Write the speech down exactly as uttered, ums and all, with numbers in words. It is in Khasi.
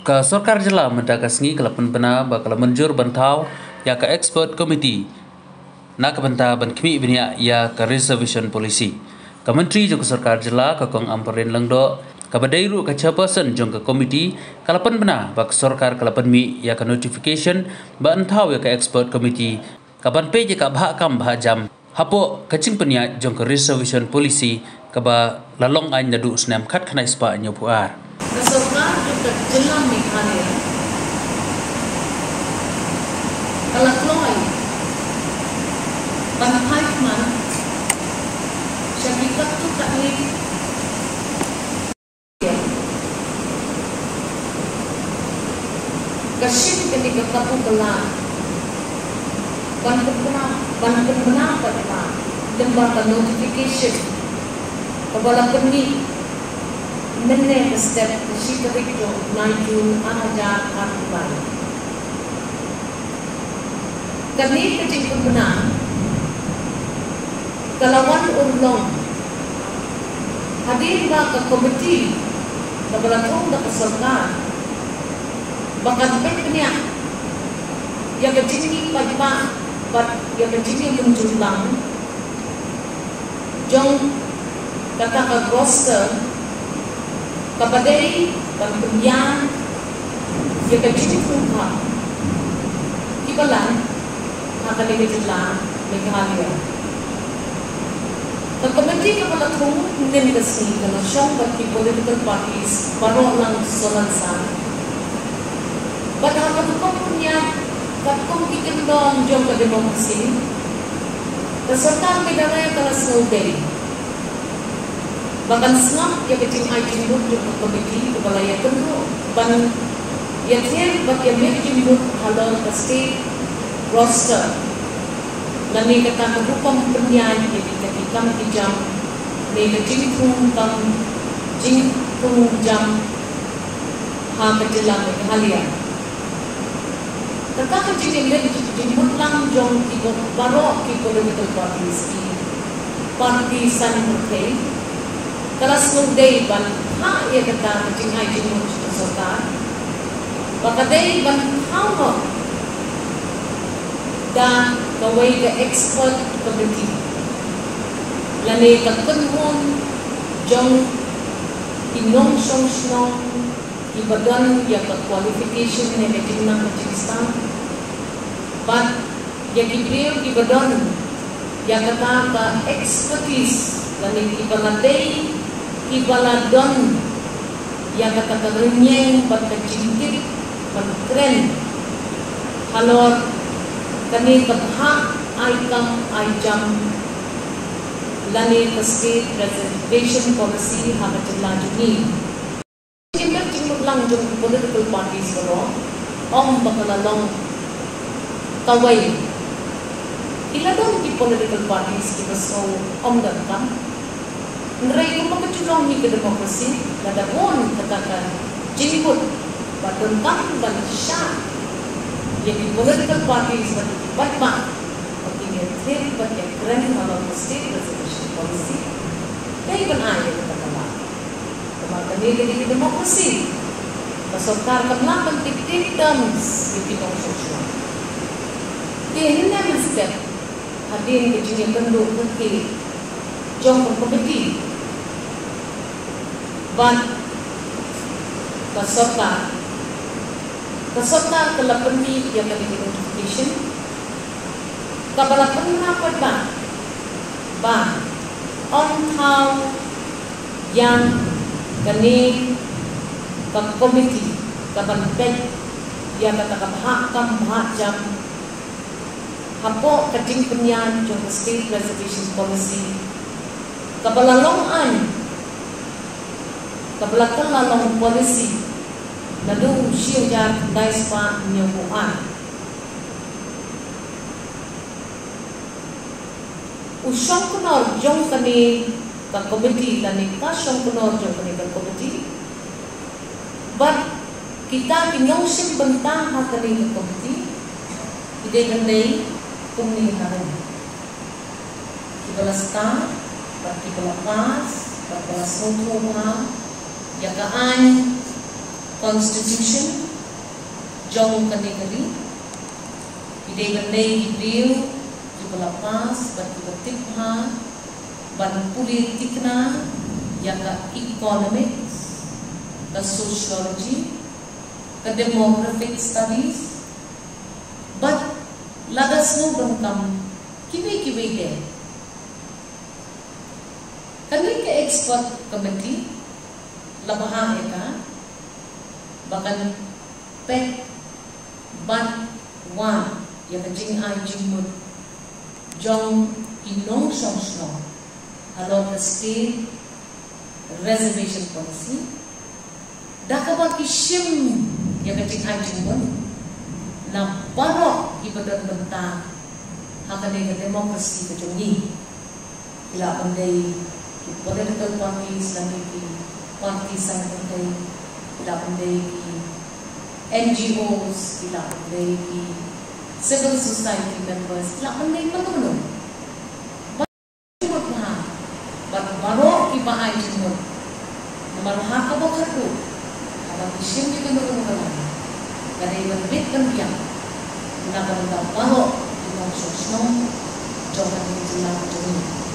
Ka Sorkar Jylla mynta ka sngi ka la pynbna ba ka la mynjur ban thaw ïa ka Expert Committee na ka bynta ban khmih bniah ïa ka Reservation Policy. Ka Myntri jong ka Sorkar Jylla, ka Kong Ampareen Lyngdoh, kaba dei ruh ka Chairperson jong ka Committee, ka la pynbna ba ka Sorkar ka la pynmih ïa ka notification ban thaw ïa ka Expert Committee kaban peit ïa ka bhah kam bhah jam hapoh ka jingpynïaid jong ka Reservation Policy kaba la long aiñ naduh u snem khatkhyndai spah hynñiewphew ar. Ka Sorkar jong ka Jylla Meghalaya ka la kloi ban phai khmat sha ki katto katne. Ka shim kane ka kabu ka la ban pynbna, ban pynbna pat ba lyngba ka notification kaba la pynmih mynne ka step, ka shi tarik jong u bnai Jun ar hajar arphew lai. Kane ka jingpynbna ka la wan urlong hadien ba ka komiti kaba la thung da ka sorkar ba kan peit bniah ïa ka jingmih paidbah bad ïa ka jingïamynjur lang jong kata ka roster kaba dei ban pynïaid ïa ka jingthung bha kiba lan ha kane ka jylla Meghalaya. Ka komiti kaba la thung hynnin ka sngi ka la shong bad ki political parties baroh lang sohlan san. Bad ha ka rukom pynïaid katkum ki kyndon jong ka democracy, ka sorkar Meghalaya ka la sngewdei ba kan sngap ïa ka jingai jingmut jong ka komiti kaba la ïakynduh ban ïathir bad ïamih jingmut halor ka state roster lane kata ka rukom pynïaid ïa kita ki kam ki jam ne ka jingthung kam jingthung jam ha ka jylla Meghalaya. Kata ka jingïaleh jingmut lang jong ki baroh ki political parties, ki party san pyrthei, ka la sngewdei ban phah ïa kata ka jingai jingmut jong ka sorkar ba ka dei ban thaw noh da kawei ka expert committee lane ka kynhun jong ki nongshong shnong kiba don ïa ka qualification ne ka jingnang ka jingstad bad ïa ki briew kiba don ïa kata ka expertise lane kiba la dei kiba la don ïa kata ka rynïeng bad ka jingtip ban kren halor kane ka bhah ai kam ai jam lane ka state reservation policy ha ka jylla jong ngi. Jingmut jingmut lang jong ki political parties baroh ym ba ka la long kawei. Ki la don ki political parties kiba sngew ym donkam. Hynrei kumba ka ju long hi ka democracy, lada bun kata ka jingmut ba donkam ban shah ïa ki political parties bad ki paidbah ba kin ïathir bad ïakren halor ka state reservation policy, dei ban ai ïa kata ka lad. Namar kane ka dei ka democracy. Ka sorkar kam lah ban dictate terms ïa ki nongshong shnong. Te hynne mynstep hadien ka jingïakynduh kyrkieh jong ka komiti bad ka sorkar, ka sorkar ka la pynmih ïa kane ka notification kaba la pynbna pat ba ba ym thaw ïa kane ka komiti kaban peit ïa kata ka bhah kam bhah jam hapoh ka jingpynïaid jong ka State Reservation Policy kaba la long aiñ, kaba la kylla long policy naduh u shi hajar khyndai spah hynñiewphew ar. U shongknor jong kane ka komiti lane ka shongknor jong kane ka komiti bad kita ki nongshim bynta ha kane ka komiti ki dei ban dei kumne harum. Kiba la stad bad kiba la pass bad ba la sngewthuh bha ïa ka aiñ Constitution jong kane ka ri, ki dei ban dei ki briew kiba la pass bad kiba tip bha ban pule thikna ïa ka economics, ka sociology, ka demographic studies, bad lada sngewbha ban kam kiwei kiwei de. Kane ka expert committee la bha ïa ka ba kan peit bad wad ïa ka jingai jingmut jong ki nongshong shnong halor ka state reservation policy, da kaba ki shim ïa ka jingai jingmut na baroh kiba don bynta ha kane ka democracy ka jong ngi. Ki lah ban dei ki political parties lane ki party side, ki lah ban dei ki N G Os, ki lah ban dei ki civil society members, ki lah ban dei mano mano. Ba jingmut bha bad baroh kiba ai jingmut. Namar ha kaba khatduh, haba ki shim ïa kano kano ka line, ka dei ban bit ban biang na ka bynta baroh ki nongshong shnong jong kane ka jylla ka jong ngi.